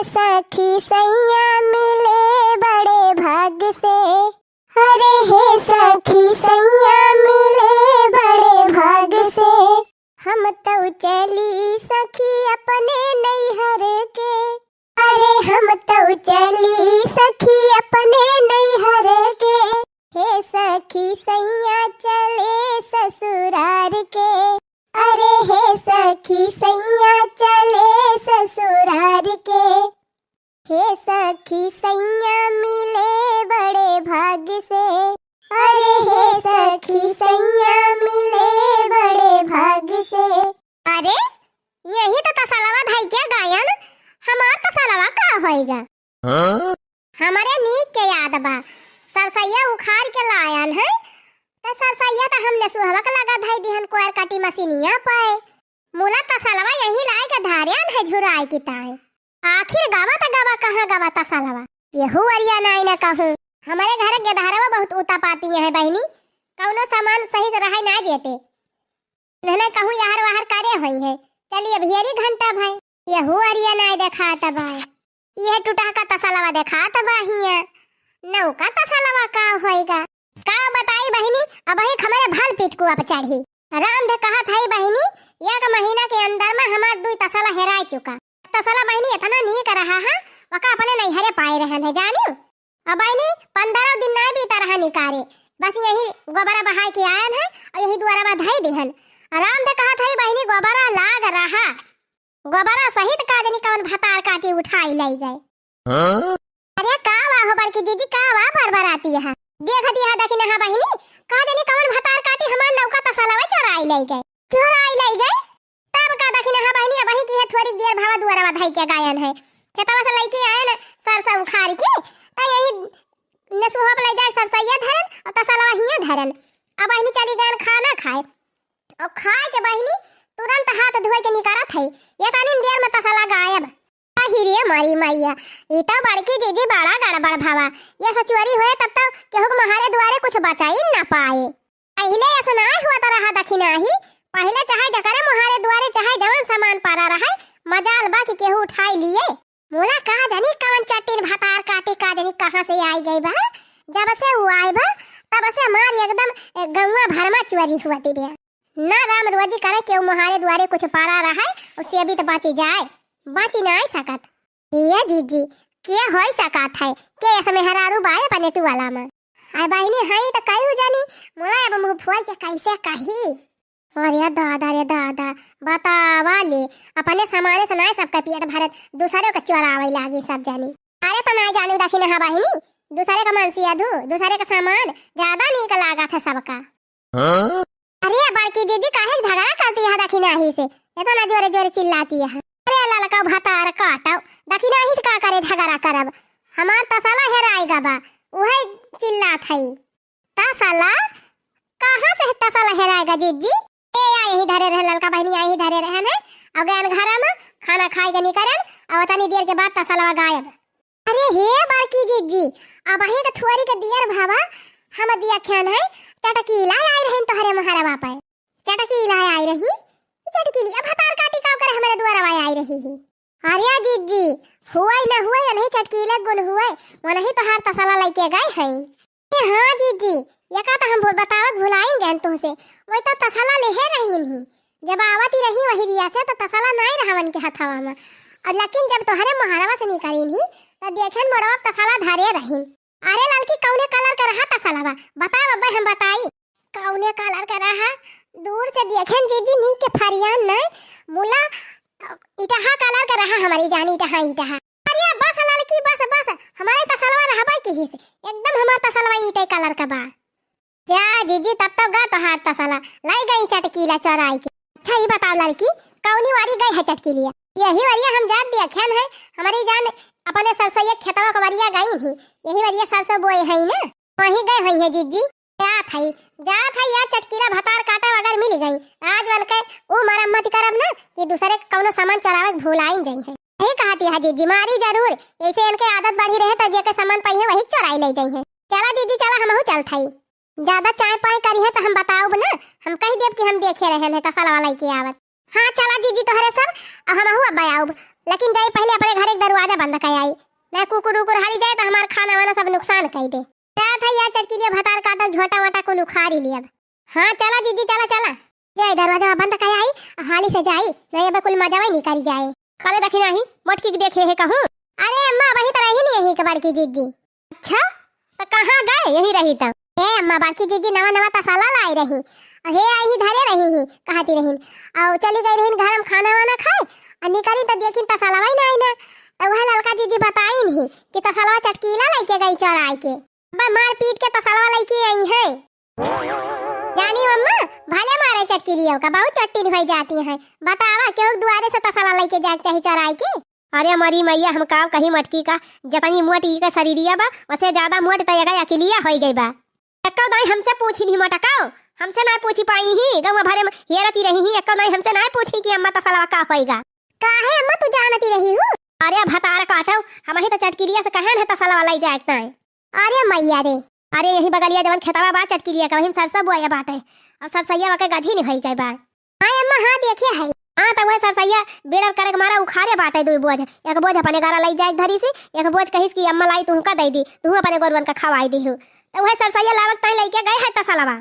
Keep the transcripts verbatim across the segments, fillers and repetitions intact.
सखी सैया मिले बड़े भाग्य से, अरे हे सखी सैया मिले बड़े भाग्य से, हम तउ चली सखी अपने नैहर के, अरे हम तउ चली सखी अपने नैहर के, हे सखी सैया चले ससुरार के, अरे हे सखी सैया चले ससुरार के, हे सखी सैया मिले बड़े भाग्य से, अरे हे सखी सैया मिले बड़े भाग्य से। अरे यही तो तसलवा धई के गायन, हमार तसलवा का होइगा? हाँ? हमरे नीक के याद बा, सरसैया उखाड़ के लायन है, त सरसैया त हमने सुहवा के लगा धई दिहन कोयर काटी मशीनिया पे। मुला तसलवा यही लाए के धारियन है झुराए की ताए। आखिर गवा त गवा कहाँ गवा तसलवा? यहू अरिया नाई न कहूँ। हमरे घर के धारवा बहुत उतापाती है बहिनी, कौनो सामान सही से रहे ना देते। इन्हने कहूँ यहर वहर करे होई है। चलिए अब हेरी घंटा भाई, यहू अरिया नाई देखात बाय। यह टूटा का तसलवा देखात बा हिया। नौका तसलवा का होइगा? का बताई बहिनी, अबही हमरे भल पितकू अब चढ़ी। राम दे कहत हई बहिनी, एक महीना के अंदर में हमार दुई तसला हेराय चुका। तसला बहिनी इतना नीक रहा है, वका अपने नैहरे पाए रहन है, जानियो। अब बहिनी, पंद्रह दिन ना बीता रहा निकारे, बस यही गोबरा बहाय के आयन है और यही दुआरा बा धई देहन। राम दे कहत हई बहिनी, गोबरा लाग रहा, गोबरा सहित का जनी कवन भतार काटी उठाई लई गए। हाँ? अरे का वा हो बड़की जीजी, का वा बरबराती है? देख दिया देखी नहा बहिनी, का जनी कवन भतार काटी हमार नौका तसलवा चोराई लई गए, चोराई लई गए। तब का देखी नहा बहिनी, अबही की है थोड़ी देर भावा दुआरवा धई के गायन है, खेतवा से लइके आयन सरसा उखाड़ के, त यही नसुहा पे लई जाए सरसैया धरन और तसलवा हिया धरन। अब बहिनी चली गयन खाना खाए, और खाए के बहिनी तुरंत हाथ धोए के निकारत है, ये तनी देर में तसला गायब। अहि रे मोरी मैया, ई तो बड़की जीजी बड़ा गड़बड़ भवा। ये सब चोरी होए तब तो केहू के मोहारे दुआरे कुछ बचाई न पाए। पहिले ऐसा ना हुआ तो रहा दखिनाही, पहिले चाहे जकरे मोहारे दुआरे चाहे जवन सामान पड़ा रहे, मजाल बा कि केहू उठाई लिए। मोला का जानी कवन चट्टीन भतार काटी का जानी कहाँ से आई गई बा, जब से वो आई बा तब से हमार एकदम गौवा भर में चोरी हुआ दिव्या। ना राम रोजी करे केहू मोहारे दुआरे कुछ पारा रहे, और से भी तो बाँची जाए, बाँची ना आई सकत। ये जीजी, के होई सकत है, के ऐसा मेहरारू बाए अपने टुआला में? आय बहिनी हई तो कयू जानी, मोला अब मुँह फोड़ के कैसे कही? अरे दादा रे दादा, बतावा ले, अपने सामाने से ना सबका पेट भरत, दूसरे का चोरावे लागी सब जानी। अरे तो ना जानू दखिनहा बहिनी, दूसरे का मनसी अधू, दूसरे का सामान ज्यादा नीक लागत है सबका। हाँ? अरे बड़की जीजी काहे झगड़ा करती है दखिनाही से? इतना जोरे जोरे चिल्लाती है। अरे ललका भतार काटो, दखिनाही से का करे झगड़ा करब? हमार तसला हेराई गबा, उहे चिल्लात हई। तसला? कहाँ से तसला हेराएगा जीजी? ए या यही धरे रहे ललका बहिनी, यही धरे रहे ने। और गयन घरा में खाना खाए के निकरन, और तनी देर के बाद तसलवा गायब। अरे हे बड़की जीजी, अबही के थोरी के दियर भावा, हम दिया ख्यान है, चटकीला आई रहिन तोहरे मोहरवा पे। चटकीला आई रही, चटकीली, अब भतार काटी का करे हमरे दुआरवा आई रही है। अरे जीजी, हुए न हुए, नहीं चटकीले गुन हुए, वो नहीं तोहार तसला लेके गए हैं। ए हाँ जीजी, ये का तो हम भू-, बतावक भुलाइन गए तुमसे, वही तो तसला लेहे रहीन ही। जब आवत ही रही वही रिया से तो तसला नाई रहवन के हथवा में। और लेकिन जब तोहरे मोहरवा से निकलीन ही, तो देखेन मोड़वा तसला धरे रहीन। अरे ललकी, कौने कलर के रहा तसलवा? बताओ अब्बे, हम बताई। कौने कलर के रहा? दूर से देखेन जीजी, नीक के फरियान नहीं, मुला इटहा कलर के रहा हमारी जानी, इटहा, इटहा। अरे बस ललकी, बस, बस, हमारे तसलवा रहबे की ही से, एकदम हमार तसलवा इटे कलर का बा। जा जीजी, तब तो गा तोहार तसला, लाई गई चटकीला चोराई के। अच्छा, ये बताओ ललकी, कौनी वारी गई है चटकीलिया? यही वारिया हम जात देखेन है, हमारी जान अपने सरसैया खेतवा के वारिया गई ही, यही वारिया सरसों बोए है ना, वहीं गए हुई है जीजी। जात है, जात है या चटकीला भतार काटा अगर मिल गई, आज बन के ऊ मरम्मत करब ना कि दूसरे के कौनो सामान चोरावे के भुलाइन जाई है। यही कहती है जीजी, मारी जरूर, ऐसे इनके आदत बढ़ी रहे तो जेके सामान पाई है वही चोराई ले जाई है। चला जीजी, चला, हमहू चलत हई। ज्यादा चाय पाय करी है तो हम बताउब ना, हम कह देब कि हम देखे रहन है तसलवा लेके आवत। हाँ, चला जिज्जी तोहरे सब, अउ हमहू अब्बै आउब। लेकिन जाई पहिले अपने घरे क दरवाजा बंद कइ आई। नहीं कुकुर उकुर हाली जाए त हमार खाना वाना सब नुकसान कइ दे। जात हई या चटकिलिया भतार काटल झोटा वोटा कुल उखारी लियब। हाँ, चला जिज्जी, चला, चला। जाई दरवाजा बंद कइ आई, हाली से जाई, नहीं अब्बै कुल मजावा निकरी जाए। काले देखी नाही, मोटकी के देखे है कहूँ। अरे अम्मा, वही त रही नहीं यही के बड़की जिज्जी। अच्छा, त कहाँ गए? यही रही त। ए अम्मा, बड़की जिज्जी नवा नवा तसला लाई रही। अउ हे आई ही धरे रही ही, कहती रही। अउ चली गई रही घर में खाना वाना खाए। अउ निकरी त देखी तसलवा ही नहीं ना। त वह ललका जिज्जी बताई नहीं कि तसलवा चटकीला लइके गई चोराई के। अब्बै मार पीट के तसलवा लइके आई है। जानी अम्मा, भले मारे चटकिलियो का, बहुत चट्टिन होइ जाती हैं। बतावा, केहू दुआरे से तसला लइके जाए के चाही चोराई के? अरे मोरी मइया, हम का कही मोटकी का, जतनी मोटी के शरीरिया बा, ओसे ज्यादा मोट त एका अकिलिया होइ गई बा। एक्को दाई हमसे पूछी नहीं मोटकाओ, हमसे ना पूछी पाई ही, गौवा भरे में हेरती रही ही, एक्को दाई हमसे ना पूछी कि अम्मा तसलवा का होइगा। काहे अम्मा तू जानती रही हूँ? अरे भतार काटो, हमही त चटकिलिया से कहेन है तसलवा लइ जाए के ताई। अरे मइया रे। अरे यही बगलिया जवन खेतवा बा चटकिलिया के, वही में सरसों बोया बाटे। अउ सरसैया के गझी नहीं भई गए बा। हाँ अम्मा, हाँ देखे है। हाँ त वह सरसैया बेड़र करे के मारा उखारे बाटे दुई बोझ। एक बोझ अपने गारा लइ जाए धरी सी, एक बोझ कहिस कि अम्मा लाई तुहका दइ दी, तुहू अपने गोरुअन का खवाई दिहू। त वह सरसैया लावक ताई लइके गए है तसलवा।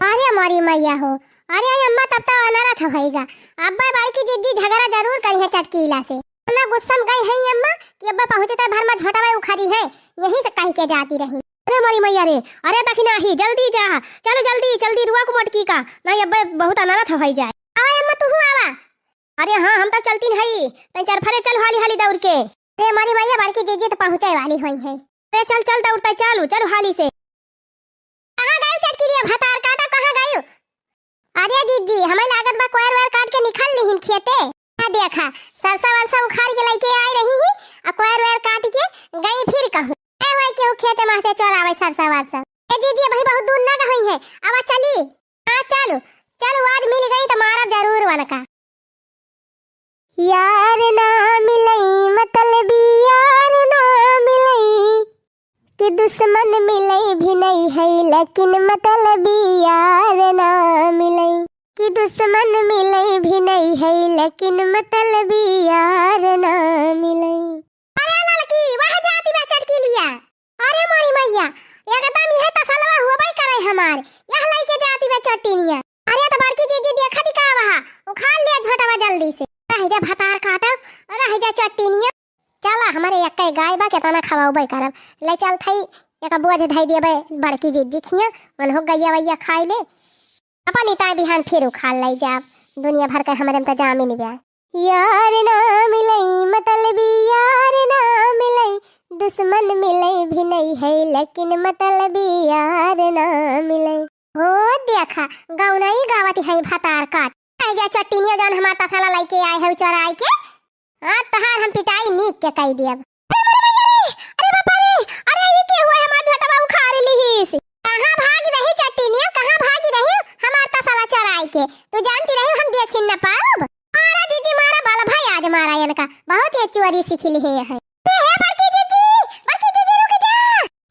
अरे मोरी मइया हो, अरे अम्मा तब तो अनरथ होइगा। अब्बै बड़की जिज्जी झगड़ा जरूर करी है चटकीला से। अम्मा गुस्सा में गई है अम्मा कि अब्बै पहुँचते भर में झोटवा उखरी है, यही से कहि के जाती रही। अरे मोरी मइया रे, अरे दखिना ही, जल्दी जा, चलो जल्दी, जल्दी रुआ को मोटकी का, नहीं अब्बै बहुत अनरथ होइ जाए। आवा अम्मा, तुहू आवा। अरे हाँ, हम तो चलतीन हई, तैं चरफरे चल हाली हाली दौड़ के। अरे मोरी मइया, बड़की जिज्जी त पहुँचे वाली होई है। अरे चल चल दौड़ तैं चालू, चल हाली से। कहाँ गयू चटकिलिया भतार काटा, कहाँ गयू? अरे जिज्जी, हमें लागत बा कोयर वोयर काट के निकल लिहिन खेते। हाँ देखा, सरसा वरसा उखार के लइके आए रही ही, आ कोयर वोयर काट के गई फिर कहूँ। ए होए केहू खेते मा से चोरावे सरसा वरसा। ए जिज्जी, अबही बहुत दूर ना गई है, अब चली। हाँ चलू, चलू आज मिल गई त मारब जरूर वनका। यार ना मिलई मतलबी यार ना मिलई, कि दुश्मन मिलई भी नहीं है लेकिन मतलबी यार ना मिलई, कि दुश्मन मिलई भी नहीं है लेकिन मतलबी यार ना मिलई। अरे ललकी, वह जाती बा चटकिलिया। अरे मोरी मइया, एकदम इहे तसलवा हुआ बाई करे हमार, यह लइके जाती बा चट्टिनिया। अरे त बड़की जिज्जी देखा दी का वहा, उखाड़ लिया झोटवा जल्दी से। रह जा भतार काटो, रह जा चट्टिनिया। चला, हमरे एक्कै गाय बा, केतना खवाउबै करब। ले चल थई, एक बोझ धई देबै बड़की जिज्जी खिया, मन हो गइया वइया खाई ले। अपन इताई बिहान फिर उखाड़ लई जाब, दुनिया भर के हमरे में त जामिन बा। यार ना मिलई मतलबी यार ना मिलई, दुश्मन मिलई भी नहीं है लेकिन मतलबी यार ना मिलई। हो देखा, गौनई गावत है भतार काट। रह जा चट्टिनिया, जौन हमार तसला लइके आए है चोराई के। हाँ, तहार हम पिटाई नीक के कई दियब। अरे मोरे मइया रे, अरे बापा रे, अरे ई के हुआ हमार झोटवा उखाड़ लिहिस। कहाँ भागी रही चट्टिनिया, कहाँ भागी रही हमार तसला चोराई के? तू जानती रही हम देखिन न पाउब। मारा जिज्जी मारा, बाल भाई आज मारा इनका, बहुत ये चोरी सीख ली है। अरे हे बड़की जिज्जी, बड़की जिज्जी रुक जा।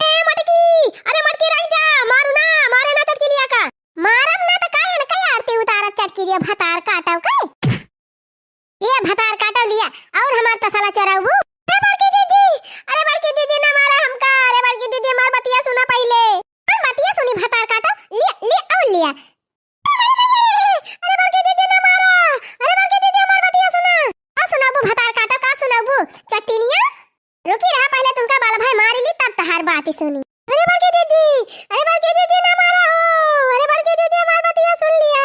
ए मटकी, अरे मटकी रुक जा, मारू ना, मारे ना चटकिलिया का। मारब ना त का इनका आरती उतारब चटकिलिया भतार काटो के। लिया भतार काटो लिया, और हमार तसला चोराउबू। अरे बड़की जिज्जी, अरे बड़की जिज्जी ना मारा हमका, अरे बड़की जिज्जी हमार बतिया सुना पहिले। हम बतिया सुनी भतार काटो, लिया, लिया और लिया। अरे बड़की जिज्जी ना मारा, अरे बड़की जिज्जी हमार बतिया सुना। का सुनाउबू भतार काटो, का सुनाउबू? चट्टिनिया, रुकी रहा पहिले तुमका बाल भाई मारी ली तब तहार बात सुनी। अरे बड़की जिज्जी, अरे बड़की जिज्जी ना मारा हो, अरे बड़की जिज्जी हमार बतिया सुन लिया।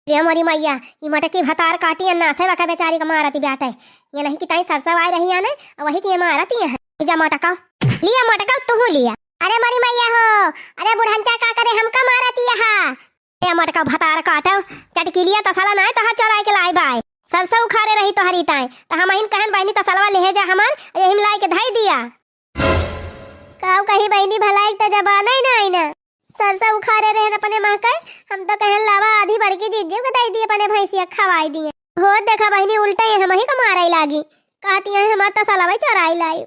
रे मोरी मइया, ई मटकी भतार काटी अन्ना से बका बेचारी का मारती बाटे। ये नहीं कि ताई सरसव आए रही आने, अउ वही की ये मारती है। जा मटका, लिया मटका, तुहू लिया। अरे मोरी मइया हो, अरे बुढ़ंचा का करे हमका मारती है। ए मटका भतार काटो, चटकिलिया तसला नाय तहार चोराई के लाई बाय। सरसव उखारे रही तोहरी ताई, त हमहिन कहन बहिनी तसलवा लेहे जा हमार, यही में लाई के धई दिया। काऊ कही बहिनी, भलाई त जबाना ही ना आई ना। सरसा उखारे रहन अपने महकई, हम तो कहन लावा आधी बड़की जिज्जी के दई दी, अपने भैंसिया खवाई दिए। हो देखा बहिनी, उल्टा ये हमही को मारे लागी, कहती है हमार तसलवा चोराई लाई।